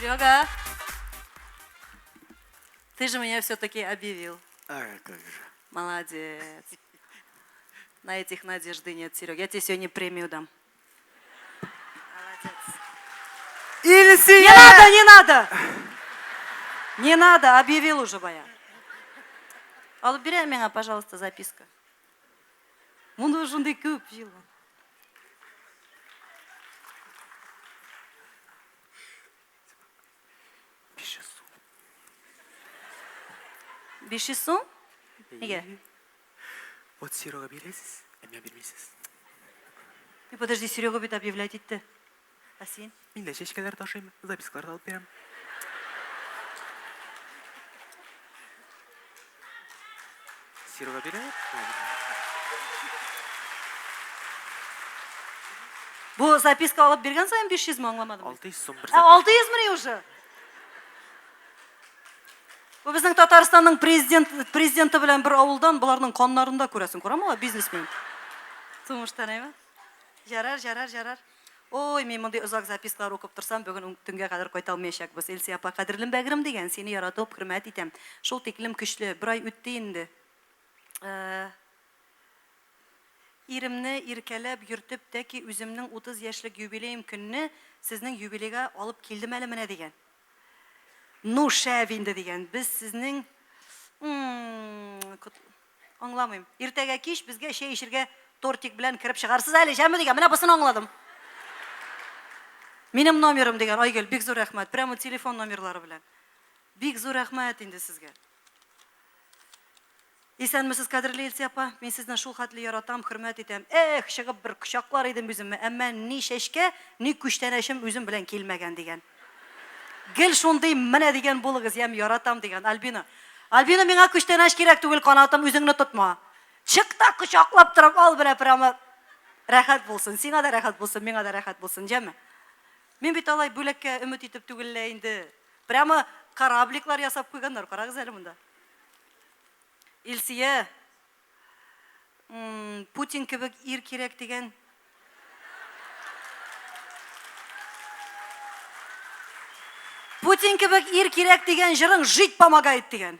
Серега, ты же меня все-таки объявил. А как же. Молодец. На этих надежды нет, Серега. Я тебе сегодня премию дам. Молодец. Илсия! Не надо, не надо! Не надо, объявил уже бая. Алып бирә миңа, пожалуйста, записка. Монда шундый күп җыелган. 500 сум. 500 сум? Нигә? Вот Серега бирәсез, ә миңа бирмисез. И подожди, Серега бит объявлять итте. Ә син? Мин дә чәчкәләр ташыйм, запискалар да алып бирәм. Серега бирә, миңа бирми. Бу записка алып биргән саен 500 мы аңламадым. 600 сум бер Ә, записка. 600 мени уже? Бу безнең Татарстанның президент, президенты белән бер авылдан, боларның каннарында күрәсең, күрәме алар бизнесмен. Тумыштан әйме? Ярар, ярар, ярар. Ой, мин мондый озак запискалар укып торсам, бүген төнгә кадәр кайта алмаячакбыз. Эльсия апа, кадерлем бәгырем дигән, сине яратып, хөрмәт итәм. Шул тиклем көчле, бер ай үтте инде. Э, Иремне иркәләп йөртеп тәки үземнең 30 яшьлек юбилеем көнне сезнең юбилейга алып килдем әле менә дигән. Ну, шәп инде дигән. Без сезнең аңламыйм. Иртәгә кич безгә чәй эчергә тортик белән кереп чыгарсыз әле, җәме дигән. Менә бусын аңладым. Минем номерым дигән, Айгөл, бик зур рәхмәт. Прямо телефон номерлары белән. Бик зур рәхмәт инде сезгә. Исәнмесез, кадерле Илсия апа. Мин сезне шул хәтле яратам, хөрмәт итәм. Эх, чыгып бер кочаклар идем үземне, әмма ни чәчкә, ни күчтәнәчем үзем белән килмәгән, дигән. Гел шундый менә дигән булыгыз, ям, яратам, дигән Альбина. Альбина, миңа күчтәнәч кирәк түгел, канатым, үзеңне тотма. Чык та кочаклап торып ал менә прямо. Рәхәт булсын, сиңа да рәхәт булсын, миңа да рәхәт булсын, җәме? Мин бит алай бүләккә өмет итеп түгел лә инде. Прямо корабликлар ясап куйганнар, карагыз әле монда. Илсия, Путин кебек ир кирәк дигән. Путин кебек ир кирәк дигән җырың жить помогает дигән.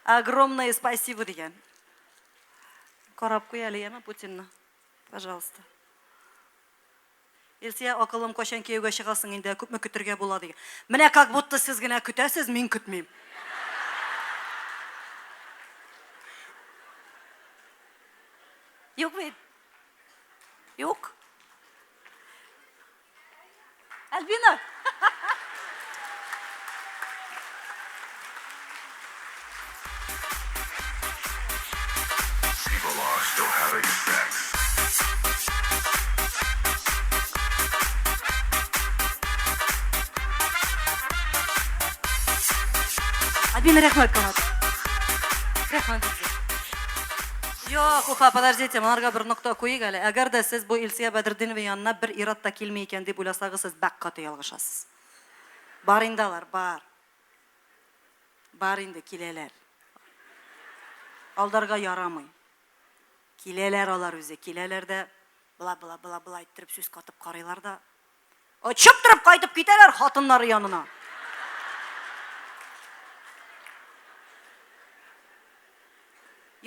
Огромное спасибо дигән. Карап куй әле, яме Путинны. Пожалуйста. Илсия, акыллым, кайчан кияүгә чыгасың инде, күпме көтергә була, дигән. Менә как будто сез генә көтәсез, мин көтмим. Юк бит. Юк. Альбина! People are still having sex. Альбина, рәхмәт, Канат. Рәхмәт сезгә. Юк, Уфа, подождите, монарга бер нокта куйыйк әле. Әгәр дә сез бу Илсөя Бәдретдинова янына бер ир-ат та килми икән дип уйласагыз, сез бәк каты ялгышасыз. Бар инде алар, бар. Бар инде, киләләр. Алдарга ярамый. Киләләр алар үзе, киләләр дә, бла-бла, бла-бла иттереп сүз катып карыйлар да, очып торып кайтып китәләр хатыннары янына.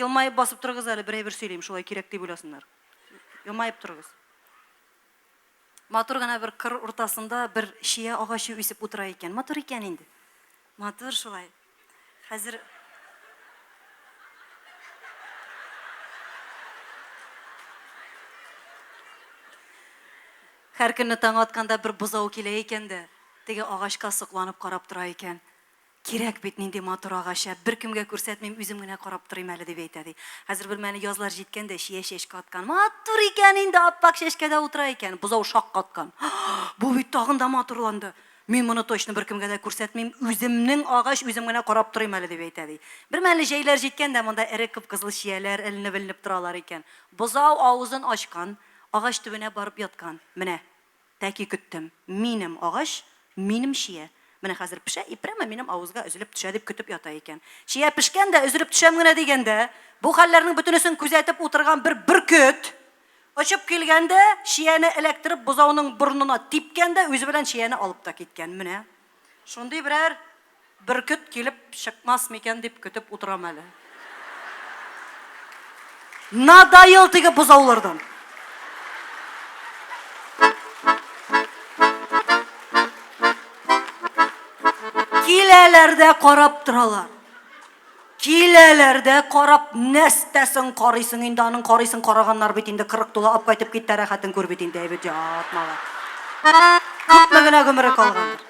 Елмаеп басып торыгыз әле, бер әйбер сөйлим, шулай кирәк дип уйласыннар. Елмаеп торыгыз. Матур гына бер кыр уртасында бер чия агачы үсеп утыра икән. Матур икән инде. Матур шулай. Хәзер Һәр көнне таң атканда бер бозау килә икән дә, теге агачка сокланып карап тора икән. Кирәк бит, нинди матур агач, ә беркемгә күрсәтмим, үзем генә карап торыйм әле, дип әйтә, ди. Хәзер бер мәлне язлар җиткән дә, чия чәчкә аткан. Матур икән инде, ап-ак чәчкәдә утыра икән. Бозау шаккаткан. Бу бит тагын да матурланды. Мин моны точно беркемгә дә күрсәтмим, үземнең агач, үзем генә карап торыйм әле, дип әйтә, ди. Бер мәлне җәйләр җиткән дә, монда эре кып-кызыл чияләр эленеп-эленеп торалар икән. Бозау авызын ачкан, агач төбенә барып яткан. Менә. Тәки көттем. Минем агач, минем чия. Менә хәзер пешә и прямо минем авызга өзелеп төшә дип көтеп ята икән. Чия пешкән дә, өзелеп төшәм генә дигәндә, бу хәлләрнең бөтенесен күзәтеп утырган бер бөркет, Очып килгән дә, чияне эләктереп, бозауның борынына типкән дә, үзе белән чияне алып та киткән. Менә. Шундый берәр бөркет килеп чыкмас микән дип көтеп утырам әле. Надоел теге бозаулардан. Киләләр дә карап торалар. Киләләр дә карап, нәстәсен карыйсың инде, аның карыйсың караганнар бит инде, 40 тула ап кайтып кит тә рәхәтен күр бит инде, әйбәт ят малай. Күпме генә гомере калгандыр.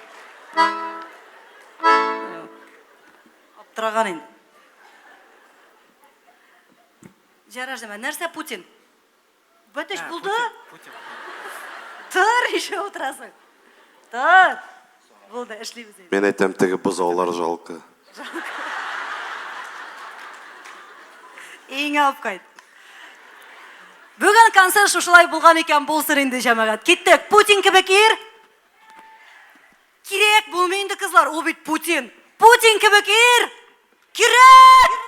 Аптыраган инде. Җәрәр җәмәгать, нәрсә Путин? Бәтәч булды? Путин. Тор, еще утырасың. Тор. Булды, эшлибез инде. Мин әйтәм, теге бозаулар жалко. Өеңә алып кайт. Бүген концерт шушылай булган икән, булсын инде, җәмәгать. Киттек. Путин кебек ир. Кирәк булмый инде, кызлар, ул бит Путин. Путин кебек ир.